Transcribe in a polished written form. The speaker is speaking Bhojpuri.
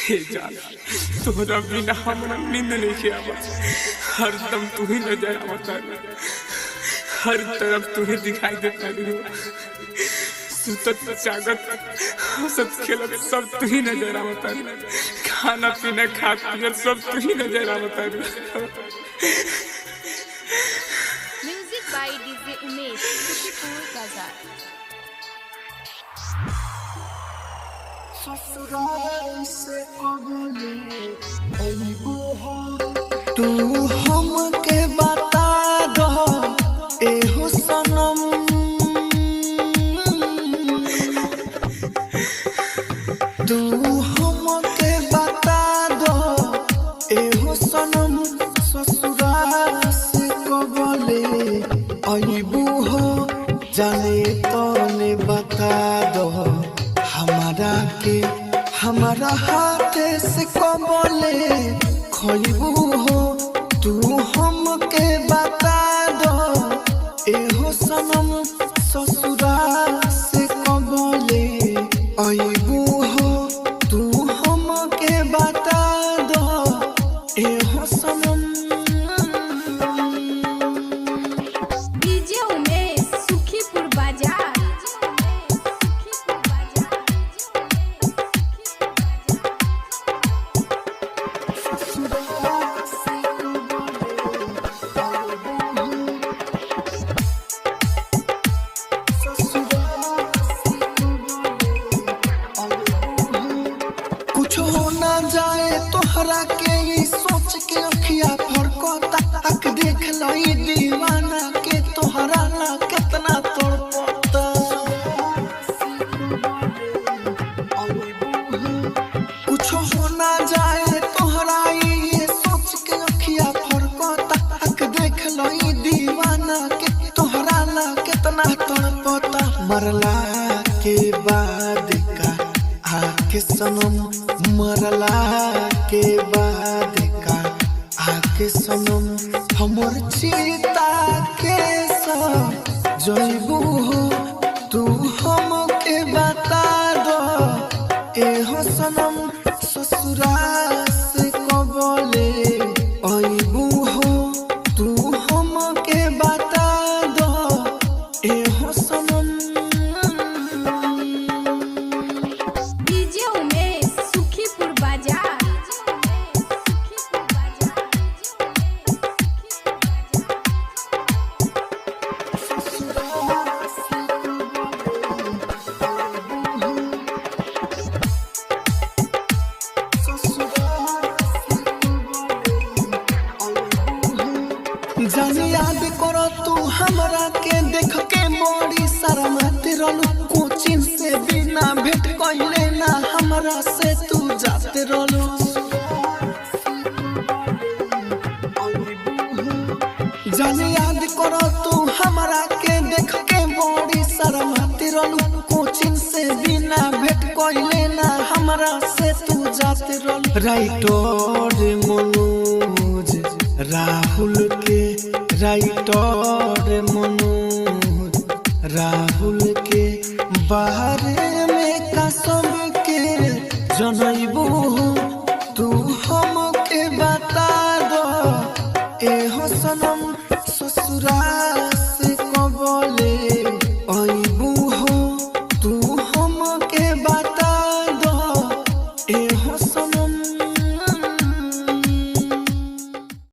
हे जान, तोहरा बिना हमरा नींद नहीं आवत। हरदम तू ही नजर आवता, हर तरफ तू ही दिखाई देता रही। सुतत जागत हंसत खेलत सब तू ही नजर आवता, खाना पीना खात पियत सब तू ही नजर आवता। Music by DJ Umesh, Sukhipur Bazar. तू हमके बता दो एहो सनम, तू हमके बता दो एहो सनम, ससुराल से कबले अइबू हो जाने तने बता दो हमारा के, हमारा हाथ से कबले खइबू हो। तू हमके बता दो एहो सनम, ससुराल से कबले अइबू हो। तू हमके बता दो एहो सनम। डीजे उमेश, सुखीपुर बाजार। कुछ हो ना जाए तोहरा के ई सोच के अखिया फरकता, आँख देख लई दीवाना के तोहरा ला कितना तड़पता। कुछ हो ना जाए तोहरा ई सोच के अखिया फरकता, आँख देख लई दीवाना के तोहरा ला कितना तड़पता। मरला के बाद का आके सनम, मरला के बाद का आके सनम, हमर चीता के जइबू हो। तू हमके बता दो एहो सनम, ससुराल से कबले अइबू हो। तू हमके बता दो एहो सनम। डीजे उमेश, सुखीपुर बाजार। जान याद करो तू हमरा के देख के बड़ी शर्माते रहलू, कोचिंग से बिना भेंट कइले ना हमरा से तू जाते रहलू। जान याद करो तू हमरा के देख के बड़ी शर्माते रहलू, कोचिंग से बिना भेंट कइले ना हमरा से तू जाते रहलू। राइटर मनोज राहुल के, राइटर मनोज राहुल के बारे में कसम के जनइबू हो। तू हमके बता दो एहो सनम, ससुराल से कबले अइबू हो। तू हमके बता दो एहो सनम।